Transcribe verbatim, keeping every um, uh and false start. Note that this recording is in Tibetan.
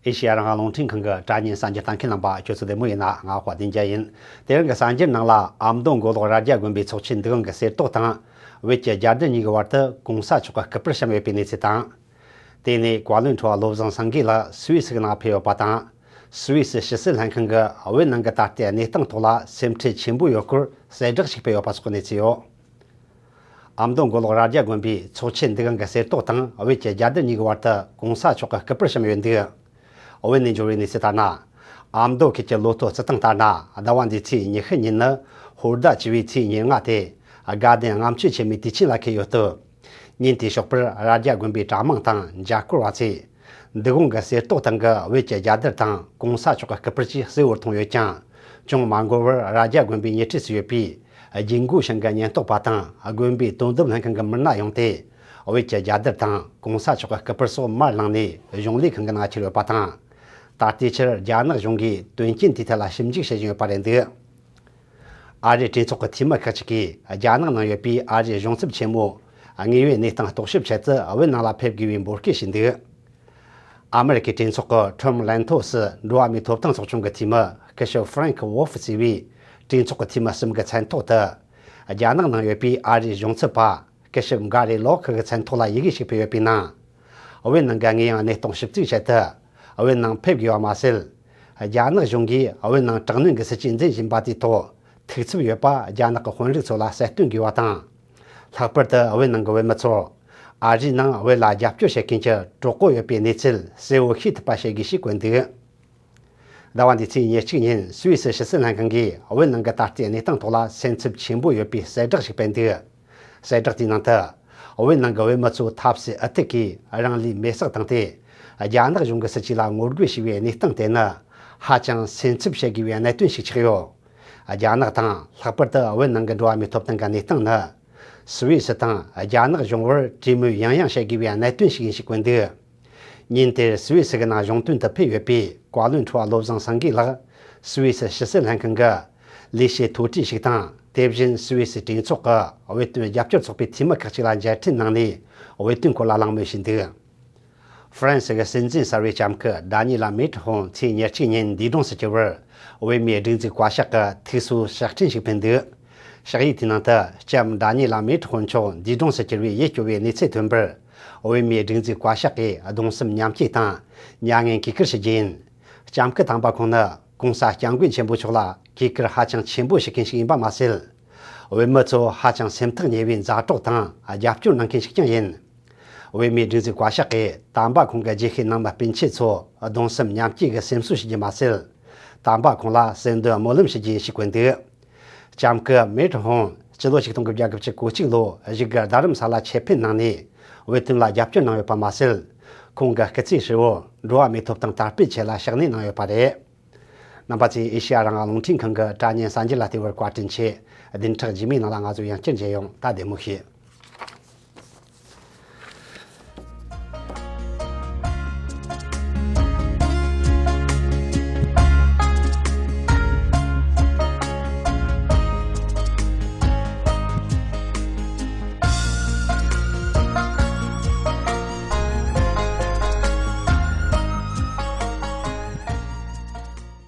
ཨེ་ཤེ་ཡ་རང་དབང་རླུང་འཕྲིན་ཁང་གི་དྲ་བརྙན་གསར་འགྱུར་ལྟ་མཁན་རྣམ་པ། ཁྱོད་ཚོ་བདེ་མོ་ཡིན་ན། ང་དཔལ་ལྡན་རྒྱལ་ཡིན། དེ་རིང་གི་གསར་འགྱུར་ནང་ལ། ཨ་མདོ་མགོ་ལོག་རྭ་རྒྱ་དགོན་པའི་ཚོགས་ཆེན་འདུ་ཁང་གི་གསེར་ཏོག་དང་། བོད་ཀྱི་རྒྱལ་དར་གཉིས་ཀྱི་བར་དུ་གོང་ས་མཆོག་གི་སྐུ་པར་བཤམས་ཡོད་པའི་གནས་ཚུལ་དང་། དེ་ནས་བཀའ་བློན་ཁྲི་པ་བློ་བཟང་སེང་གེ་ལགས་སུད་སི་གི་ནང་ཕེབས་ཡོད་པ་དང་། སུད་སི་ཕྱི་སྲིད་ལྷན་ཁང་གིས་བོད་ནང་གི་ད་ལྟའི་གནས་སྟངས་ཐོག་ལ་སེམས་ཁྲལ་ཆེན་པོ་ཡོད་སྐོར་གསལ་བསྒྲགས་ཤིག་སྤེལ་ཡོད་པ་སོགས་ཀྱི་གནས་ཚུལ་ཡོད། ཨ་མདོ་མགོ་ལོག་རྭ་རྒྱ་དགོན་པའི་ཚོགས་ཆེན་འདུ་ཁང་གི་གསེར་ཏོག་དང་བོད་ཀྱི་རྒྱལ་དར་གཉིས་ཀྱི་བར་དུ་གོང་ས་མཆོག་གི་སྐུ་པར་བཤམས་ཡོད་འདུག། བོད་ནས་འབྱོར་བའི་གནས་ཚུལ་ལྟར་ན། ཨ་མདོ་ཁུལ་གྱི་ལོ་ཐོ་རྩི་སྟངས་ལྟར་ན། ཟླ་བ་འདིའི་ཚེས་ཉི་ཤུ་ཉིན་ནི་ཧོར་ཟླ་བཅུ་བའི་ཚེས་ཉེར་ལྔ་སྟེ། དགའ་ལྡན་ལྔ་མཆོད་ཆེན་མོའི་དུས་ཆེན་ལ་འཁེལ་ཡོད་སྟབས། ཉིན་དེའི་ཞོགས་པར་རྭ་རྒྱ་དགོན་པའི་གྲྭ་མང་དང་མཇལ་སྐོར་བ་ཚོས། འདུ་ཁང་གི་གསེར་ཏོག་སྟེང་གི་བོད་ཀྱི་རྒྱལ་དར་དང་གོང་ས་མཆོག་གི་སྐུ་པར་བཅས་གསལ་བོར་མཐོང་ཡོད་ཀྱང་། ཅུང་མ་འགོར་བར་རྭ་རྒྱ་དགོན་པའི་ཉེ་འཁྲིས་སུ་ཡོད་པའི་དགྱེས་མགོ་ཞིང་གི་ཉེན་རྟོག་པ་དང་དགོན་པའི་དོ་དམ་ལྷན་ཁང་གི་མི་སྣ་ཡོང་སྟེ། བོད་ཀྱི་རྒྱལ་དར་དང་གོང་ས་མཆོག་གི་སྐུ་པར་སོགས་མར་བླངས་ནས་གཞུང་ལས་ཁང་གི་ནང་ཁྱེར་ཡོད་པ་དང་། ད་ལྟའི་ཆར་རྒྱ་ནག་གཞུང་གིས་དོན་རྐྱེན་དེའི་ཐད་ལ་ཞིབ་འཇུག་བྱེད་བཞིན་ཡོད་པ་རེད་འདུག། ཨ་རིའི་གྲོས་ཚོགས་ཀྱི་འཐུས་མི་ཁག་ཅིག་གིས་རྒྱ་ནག་ནང་ཡོད་པའི་ཨ་རིའི་གཞུང་ཚབ་ཆེན་མོ་དངོས་ཡོད་གནས་སྟངས་རྟོག་ཞིབ་ཆེད་དུ་བོད་ནང་ལ་ཕེབས་དགོས་པའི་འབོད་སྐུལ་ཞུས་འདུག། ཨ་མེ་རི་ཀའི་གྲོས་ཚོགས་ཀྱི་ཁྲོམ་ལན་ཐོ་སི་འགྲོ་བ་མིའི་ཐོབ་ཐང་ཚོགས་ཆུང་གི་འཐུས་མི་སྐུ་ཞབས་ཧྥ་རེང་ཁི་ཝོལ་ཧྥི་ཟེར་བས། གྲོས་ཚོགས་ཀྱི་འཐུས་མི་གསུམ་གྱི་མཚན་ཐོག་ཏུ། རྒྱ་ནག་ནང་ཡོད་པའི་ཨ་རིའི་གཞུང་ཚབ་པ་སྐུ་ཞབས་འགའ་རེ་ལོག་ཁི་གི་མཚན་ཐོག་ལ་ཡི་གེ་ཞིག་ཕུལ་ཡོད་པའི་ནང་། བོད་ནང་གི་དངོས་ཡོད་གནས་སྟངས་ཞིབ་རྩིས་ཆེད་དུ། བོད་ནང་ཕེབས་དགོས་པ་མ་ཟད། རྒྱ་ནག་གཞུང་གིས་བོད་ནང་དྲག་གནོན་གྱི་སྲིད་ཇུས་འཛིན་བཞིན་པ་དེའི་ཐོག་ཐུགས་འཚབ་ཡོད་པ་རྒྱ་ནག་གི་དཔོན་རིགས་ཚོ་ལ་གསལ་སྟོན་དགོས་པ་དང་། ལྷག་པར་དུ་བོད་ནང་གི་བོད་མི་ཚོར། ཨ་རིའི་ནང་བོད་ལ་རྒྱབ་སྐྱོར་བྱེད་མཁན་གྱི་གྲོགས་པོ་ཡོད་པའི་གནས་ཚུལ་གསལ་བོ་ཤེས་ཐུབ་པ་བྱེད་དགོས་ཞེས་བཀོད་འདུག། ཟླ་བ་འདིའི་ཚེས་ཉེར་གཅིག་ཉིན་སུད་སི་ཕྱི་སྲིད་ལྷན་ཁང་གིས་བོད་ནང་གི་ད་ལྟའི་གནས་སྟངས་ཐོག་ལ་སེམས་འཚབ་ཆེན་པོ་ཡོད་པའི་གསལ་བསྒྲགས་ཤིག་སྤེལ་འདུག། གསལ་བསྒྲགས་དེའི་ནང་དུ། བོད་ནང་གི་བོད་མི་ཚོ་ཐབས་ཟད་འུ་ཐུག་གིས་རང་ལུས་མེར་སྲེག་བཏང་སྟེ། རྒྱ་ནག་གཞུང་གི་སྲིད་ཇུས་ལ་ངོ་རྒོལ་བྱས་པའི་གནས་སྟངས་དེ་ནི། ཧ་ཅང་སེམས་འཚབ་བྱེད་དགོས་པའི་གནད་དོན་ཞིག་ཆགས་ཡོད། རྒྱ་ནག་དང་ལྷག་པར་དུ་བོད་ནང་གི་འགྲོ་བ་མིའི་ཐོབ་ཐང་གི་གནས་སྟངས་ནི། སུད་སི་དང་རྒྱ་ནག་གཞུང་བར་གྲོས་མོལ་ཡང་ཡང་བྱེད་དགོས་པའི་གནད་དོན་ཞིག་ཡིན་ཞེས་བཀོད་འདུག། ཉིན་དེར་སུད་སི་གི་ནང་གཞུང་དོན་དུ་ཕེབས་ཡོད་པའི་བཀའ་བློན་ཁྲི་པ་བློ་བཟང་སེང་གེ་ལགས་སུད་སི་ཕྱི་སྲིད་ལྷན་ཁང་གི་ལས་བྱེད་མཐོ་གྲས་ཤིག་དང་། དེ་བཞིན་སུད་སི་གྲོས་ཚོགས་ཀྱི་བོད་དོན་རྒྱབ་སྐྱོར་ཚོགས་པའི་འཐུས་མི་ཁག་ཅིག་ལ་མཇལ་འཕྲད་གནང་ནས། བོད་དོན་སྐོར་ལ་གླེང་མོལ་བྱས་འདུག། ཧྥ་རན་སི་གི་སྲིད་འཛིན་གསར་བའི་ལྕམ་སྐུ་ཌ་ནི་ལ་མེ་ཁྲི་ཧོང་ཚེས་ཉེར་གཅིག་ཉིན་འདས་གྲོངས་སུ་གྱུར་བར། བོད་མིའི་སྒྲིག་འཛུགས་བཀའ་ཤག་གིས་ཐུགས་གསོའི་ཕྱག་འཕྲིན་ཞིག་ཕུལ་འདུག། ཕྱག་ཡིག་དེའི་ནང་དུ། ལྕམ་ཌ་ནི་ལ་མེ་ཁྲི་ཧོང་མཆོག་འདས་གྲོངས་སུ་གྱུར་བའི་ཡིད་སྐྱོ་བའི་གནས་ཚུལ་ཐོན་པར། བོད་མིའི་སྒྲིག་འཛུགས་བཀའ་ཤག་གིས་གདུང་སེམས་མཉམ་སྐྱེད་དང་། མྱ་ངན་གུས་བཀུར་ཞུ་རྒྱུ་ཡིན། ལྕམ་སྐུ་དམ་པ་ཁོང་ནི་༸གོང་ས་༸སྐྱབས་མགོན་ཆེན་པོ་མཆོག་ལ་གུས་བཀུར་ཧ་ཅང་ཆེན་པོ་བྱེད་མཁན་ཞིག་ཡིན་པ་མ་ཟད། བོད་མི་ཚོ་ཧ་ཅང་སེམས་ཐག་ཉེ་བའི་མཛའ་གྲོགས་དང་རྒྱབ་སྐྱོར་གནང་མཁན་ཞིག་ཀྱང་ཡིན། བོད་མིའི་སྒྲིག་འཛུགས་བཀའ་ཤག་གིས་དམ་པ་ཁོང་གི་དགེ་བཤེས་ནང་མི་སྤུན་མཆེད་ཚོ་གདུང་སེམས་མཉམ་སྐྱེད་ཀྱི་སེམས་གསོ་ཞུ་རྒྱུ་མ་ཟད། དམ་པ་ཁོང་ལ་གསོལ་འདེབས་སྨོན་ལམ་ཞུ་རྒྱུ་ཡིན་ཞེས་བཀོད་འདུག། ལྕམ་སྐུ་མེ་ཁྲི་ཧོང་སྤྱི་ལོ་ཆིག་སྟོང་དགུ་བརྒྱ་དགུ་བཅུ་གོ་གཅིག་ལོར་བཞུགས་སྒར་རྡ་རམ་ས་ལ་ཆེད་ཕེབས་གནང་ནས་བོད་དོན་ལ་རྒྱབ་སྐྱོར་གནང་ཡོད་པ་མ་ཟད། ཁོང་གི་སྐུ་ཚེ་ཧྲིལ་བོར་འགྲོ་བ་མིའི་ཐོབ་ཐང་དར་སྤེལ་ཆེད་ལ་ཕྱག་ལས་གནང་ཡོད་པ་རེད། རྣམ་པ་ཚོས་ཨེ་ཤེ་ཡ་རང་དབང་རླུང་འཕྲིན་ཁང་གི་དྲ་བརྙན་གསར་འགྱུར་ལ་བལྟས་པར་བཀའ་དྲིན་ཆེ། བདུན་ཕྲག་རྗེས་མའི་ནང་ལ་ང་ཚོ་ཡང་བསྐྱར་མཇལ་ཡོང་། ད་བདེ་མོ་བྱོས།